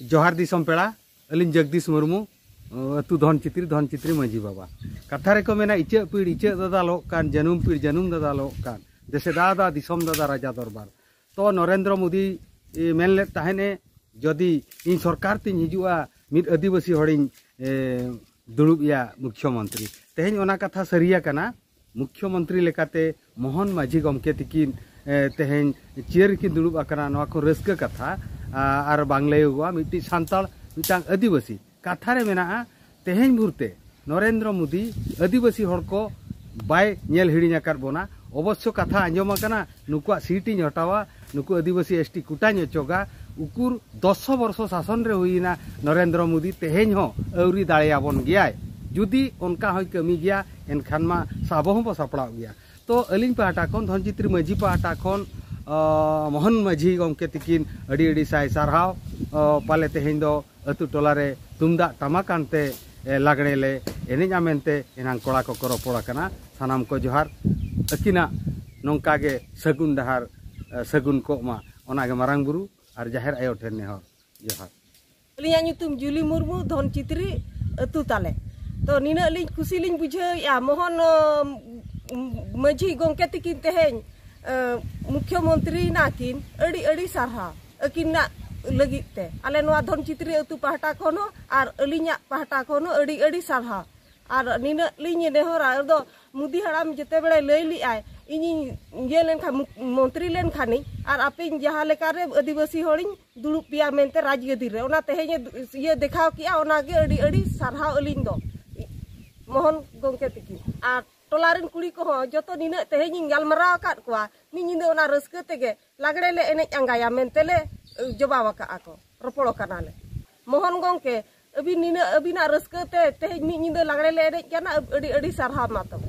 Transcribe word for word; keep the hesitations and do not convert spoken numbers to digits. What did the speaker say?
ᱡᱚᱦᱟᱨ ᱫᱤᱥᱚᱢ ᱯᱮᱲᱟ, ᱟᱹᱞᱤᱧ ᱡᱚᱜᱽᱫᱤᱥ ᱢᱩᱨᱢᱩ, ᱟᱹᱛᱩ ᱫᱷᱚᱱ ᱪᱤᱛᱨᱤ, ᱫᱷᱚᱱ ᱪᱤᱛᱨᱤ ᱢᱟᱹᱡᱷᱤ ᱵᱟᱵᱟ᱾ ᱠᱟᱛᱷᱟ ᱨᱮᱠᱚ ᱢᱮᱱᱟ, ᱤᱪᱟᱹᱜ ᱯᱤᱲ ᱤᱪᱟᱹᱜ ᱫᱟᱫᱟᱞᱚᱜ ᱠᱟᱱ, ᱡᱟᱹᱱᱩᱢ ᱯᱤᱲ ᱡᱟᱹᱱᱩᱢ ᱫᱟᱫᱟᱞᱚᱜ ᱠᱟᱱ, ᱫᱮᱥᱮ ᱫᱟᱫᱟ ᱫᱤᱥᱚᱢ ᱫᱟᱫᱟ ᱨᱟᱡᱟ ᱫᱚᱨᱵᱟᱨ᱾ ᱛᱚ ᱱᱚᱨᱮᱱᱫᱨᱚ ᱢᱳᱫᱤ ᱮ, ᱢᱮᱱ ᱞᱮᱫ ᱛᱟᱦᱮᱱᱮ, ᱡᱩᱫᱤ ᱤᱧ ᱥᱚᱨᱠᱟᱨ ᱛᱤᱧ ᱦᱤᱡᱩᱜᱼᱟ, ᱢᱤᱫ ᱟᱹᱫᱤᱵᱟᱹᱥᱤ ᱦᱚᱲᱤᱧ ᱮ, ᱫᱩᱲᱩᱵ ᱮᱭᱟ ᱢᱩᱠᱷᱭᱚᱢᱚᱱᱛᱨᱤ᱾ ᱛᱮᱦᱮᱧ ᱚᱱᱟ ᱠᱟᱛᱷᱟ ᱥᱟᱹᱨᱤᱭᱟᱠᱟᱱᱟ᱾ ᱢᱩᱠᱷᱭᱚᱢᱚᱱᱛᱨᱤ ᱞᱮᱠᱟᱛᱮ ᱢᱳᱦᱚᱱ ᱢᱟᱹᱡᱷᱤ ᱜᱚᱢᱠᱮ ᱛᱤᱠᱤᱱ ᱮ, ᱛᱮᱦᱮᱧ ᱪᱤᱭᱟᱹᱨ ᱨᱮᱠᱤᱱ ᱫᱩᱲᱩᱵ ᱟᱠᱟᱱᱟ᱾ ᱱᱚᱣᱟ ᱠᱷᱚᱱ ᱨᱟᱹᱥᱠᱟᱹ ᱠᱟᱛᱷᱟ ᱟ, ᱟᱨ ᱵᱟᱝ ᱞᱟᱹᱭᱚᱜᱚᱜᱼᱟ᱾ ᱢᱤᱫᱴᱤᱡ ᱥᱟᱱᱛᱟᱲ, ᱢᱤᱫᱴᱟᱝ ᱟᱹᱫᱤᱵᱟᱹᱥᱤ᱾ ᱠᱟᱛᱷᱟ ᱨᱮ ᱢᱮᱱᱟᱜᱼᱟ, ᱛᱮᱦᱮᱧ ᱵᱷᱳᱨᱛᱮ ᱱᱚᱨᱮᱱᱫᱨᱚ ᱢᱳᱫᱤ ᱟᱹᱫᱤᱵᱟᱹᱥᱤ ᱦᱚᱲ ᱠᱚ ᱵᱟᱭ ᱧᱮᱞ ᱦᱤᱲᱤᱧ ᱟᱠᱟᱫ ᱵᱚᱱᱟ᱾ ᱚᱵᱚᱥᱥᱚ ᱠᱟᱛᱷᱟ ᱟᱸᱡᱚᱢ ᱟᱠᱟᱱᱟ, ᱱᱩᱠᱩᱣᱟᱜ ᱥᱤᱴ ᱤᱧ ᱦᱚᱴᱟᱣᱟ, ᱱᱩᱠᱩ ᱟᱹᱫᱤᱵᱟᱹᱥᱤ ᱮᱥ ᱴᱤ ᱠᱳᱴᱟᱧ ᱚᱪᱚᱜᱟ᱾ ᱩᱠᱩᱨ ᱫᱚᱥ ᱵᱚᱨᱥᱚ ᱥᱟᱥᱚᱱ ᱨᱮ ᱦᱩᱭᱮᱱᱟ, ᱱᱚᱨᱮᱱᱫᱨᱚ ᱢᱳᱫᱤ ᱛᱮᱦᱮᱧ ᱦᱚᱸ ᱟᱹᱣᱨᱤ ᱫᱟᱲᱮᱭᱟᱵᱚᱱ ᱜᱮᱭᱟᱭ᱾ ᱡᱩᱫᱤ ᱚᱱᱠᱟ ᱦᱚᱸᱭ ᱠᱟᱹᱢᱤ ᱜᱮᱭᱟ, ᱮᱱᱠᱷᱟᱱ ᱢᱟ ᱟᱵᱚ ᱦᱚᱸᱵᱚ ᱥᱟᱯᱲᱟᱣ ᱜᱮᱭᱟ᱾ ᱛᱚ ᱟᱹᱞᱤᱧ ᱯᱟᱦᱴᱟ ᱠᱷᱚᱱ, ᱫᱷᱚᱱᱪᱤᱛᱨᱤ ᱢᱟᱹᱡᱷᱤ ᱯᱟᱦᱴᱟ ᱠᱷᱚᱱ ᱟ, ᱢᱳᱦᱚᱱ ᱢᱟᱹᱡᱷᱤ ᱜᱚᱢᱠᱮ ᱛᱤᱠᱤᱱ ᱟᱹᱰᱤ ᱟᱹᱰᱤ ᱥᱟᱭ ᱥᱟᱨᱦᱟᱣ᱾ ᱟ, ᱯᱟᱞᱮ ᱛᱮᱦᱮᱧ ᱫᱚ ᱟᱹᱛᱩ ᱴᱚᱞᱟ ᱨᱮ ᱛᱩᱢᱫᱟᱜ ᱴᱟᱢᱟᱠ ᱟᱱᱛᱮ, ᱮ, ᱞᱟᱜᱽᱬᱮ ᱞᱮ ᱮᱱᱮᱡᱼᱟ ᱢᱮᱱᱛᱮ ᱮᱱᱟᱝ ᱠᱚᱲᱟ ᱠᱚᱠᱚ ᱨᱚᱯᱚᱲ ᱟᱠᱟᱱᱟ᱾ ᱥᱟᱱᱟᱢ ᱠᱚ ᱡᱚᱦᱟᱨ᱾ ᱟᱹᱠᱤᱱᱟᱜ ᱱᱚᱝᱠᱟ ᱜᱮ ᱥᱟᱹᱜᱩᱱ ᱰᱟᱦᱟᱨ, ᱮ, ᱥᱟᱹᱜᱩᱱ ᱠᱚᱜ ᱢᱟ, ᱚᱱᱟᱜᱮ ᱢᱟᱨᱟᱝ ᱵᱩᱨᱩ ᱟᱨ ᱡᱟᱦᱮᱨ ᱟᱭᱳ ᱴᱷᱮᱱ ᱱᱮᱦᱚᱨ᱾ ᱡᱚᱦᱟᱨ᱾ ᱟᱹᱞᱤᱧᱟᱜ ᱧᱩᱛᱩᱢ ᱡᱩᱞᱤ ᱢᱩᱨᱢᱩ, ᱫᱷᱚᱱ ᱪᱤᱛᱨᱤ ᱟᱹᱛᱩ ᱛᱟᱞᱮ᱾ ᱛᱚ ᱱᱤᱱᱟᱹᱜ ᱞᱤᱧ ᱠᱩᱥᱤ ᱞᱤᱧ ᱵᱩᱡᱷᱟᱹᱣᱮᱫᱼᱟ, ᱢᱳᱦᱚᱱ, ᱚ, ᱢᱟᱹᱡᱷᱤ ᱜᱚᱢᱠᱮ ᱛᱤᱠᱤᱱ ᱛᱮᱦᱮᱧ, ᱚ, ᱢᱩᱠᱷᱭᱚᱢᱚᱱᱛᱨᱤ ᱱᱟᱠᱤᱱ, ᱟᱹᱰᱤ ᱟᱹᱰᱤ ᱥᱟᱨᱦᱟᱣ ᱟᱹᱠᱤᱱᱟᱜ ᱞᱟᱹᱜᱤᱫ ᱛᱮ᱾ ᱟᱞᱮ ᱱᱚᱣᱟ ᱫᱷᱚᱱ ᱪᱤᱛᱨᱤ ᱟᱹᱛᱩ ᱯᱟᱦᱴᱟ ᱠᱷᱚᱱ ᱦᱚᱸ ᱟᱨ ᱟᱹᱞᱤᱧᱟᱜ ᱯᱟᱦᱴᱟ ᱠᱷᱚᱱ ᱦᱚᱸ ᱟᱹᱰᱤ ᱟᱹᱰᱤ ᱥᱟᱨᱦᱟᱣ᱾ ᱟᱨ ᱱᱤᱱᱟᱹᱜ ᱞᱤᱧ ᱱᱮᱦᱚᱨᱟ, ᱟᱫᱚ ᱢᱩᱫᱤ ᱦᱟᱲᱟᱢ ᱡᱮᱛᱮ ᱵᱮᱲᱮ ᱞᱟᱹᱭ ᱞᱮᱫᱼᱟᱭ, ᱤᱧᱤᱧ ᱤᱭᱟᱹ ᱞᱮᱱᱠᱷᱟᱱ, ᱢᱩᱠ-, ᱢᱚᱱᱛᱨᱤ ᱞᱮᱱᱠᱷᱟᱱᱤᱧ, ᱟᱨ ᱟᱯᱮᱧ ᱡᱟᱦᱟᱸ ᱞᱮᱠᱟᱨᱮ ᱟᱹᱫᱤᱵᱟᱹᱥᱤ ᱦᱚᱲᱤᱧ ᱫᱩᱲᱩᱵ ᱯᱮᱭᱟ ᱢᱮᱱᱛᱮ ᱨᱟᱡᱽ ᱜᱟᱹᱫᱤ ᱨᱮ, ᱚᱱᱟ ᱛᱮᱦᱮᱧ ᱮ ᱫᱩ-, ᱤᱭᱟᱹ ᱫᱮᱠᱷᱟᱣ ᱠᱮᱜᱼᱟ, ᱚᱱᱟᱜᱮ ᱟᱹᱰᱤ ᱟᱹᱰᱤ ᱥᱟᱨᱦᱟᱣ ᱟᱹᱞᱤᱧ ᱫᱚ ᱢᱳᱦᱚᱱ ᱜᱚᱢᱠᱮ ᱛᱤᱠᱤᱱ᱾ ᱟᱨ ᱴᱚᱞᱟ ᱨᱮᱱ ᱠᱩᱲᱤ ᱠᱚᱦᱚᱸ ᱡᱚᱛᱚ ᱱᱤᱱᱟᱹᱜ ᱛᱮᱦᱮᱧᱤᱧ ᱜᱟᱞᱢᱟᱨᱟᱣ ᱟᱠᱟᱫ ᱠᱚᱣᱟ, ᱢᱤᱫ ᱧᱤᱫᱟᱹ ᱚᱱᱟ ᱨᱟᱹᱥᱠᱟᱹ ᱛᱮᱜᱮ ᱞᱟᱜᱽᱲᱮ ᱞᱮ ᱮᱱᱮᱡ ᱟᱸᱜᱟᱭᱟ ᱢᱮᱱᱛᱮ ᱞᱮ, ᱮ, ᱡᱚᱵᱟᱣ ᱟᱠᱟᱫᱼᱟ ᱠᱚ, ᱨᱚᱯᱚᱲ ᱠᱟᱱᱟᱞᱮ᱾ ᱢᱳᱦᱚᱱ ᱜᱚᱢᱠᱮ, ᱟᱹᱵᱤᱱ ᱱᱤᱱᱟᱹᱜ ᱟᱹᱵᱤᱱᱟᱜ ᱨᱟᱹᱥᱠᱟᱹ ᱛᱮ ᱛᱮᱦᱮᱧ ᱢᱤᱫ ᱧᱤᱫᱟᱹ ᱞᱟᱜᱽᱲᱮ ᱞᱮ ᱮᱱᱮᱡ ᱠᱟᱱᱟ, ᱟᱹᱰᱤ ᱟᱹᱰᱤ ᱥᱟᱨᱦᱟᱣ ᱢᱟ ᱛᱚᱵᱮ᱾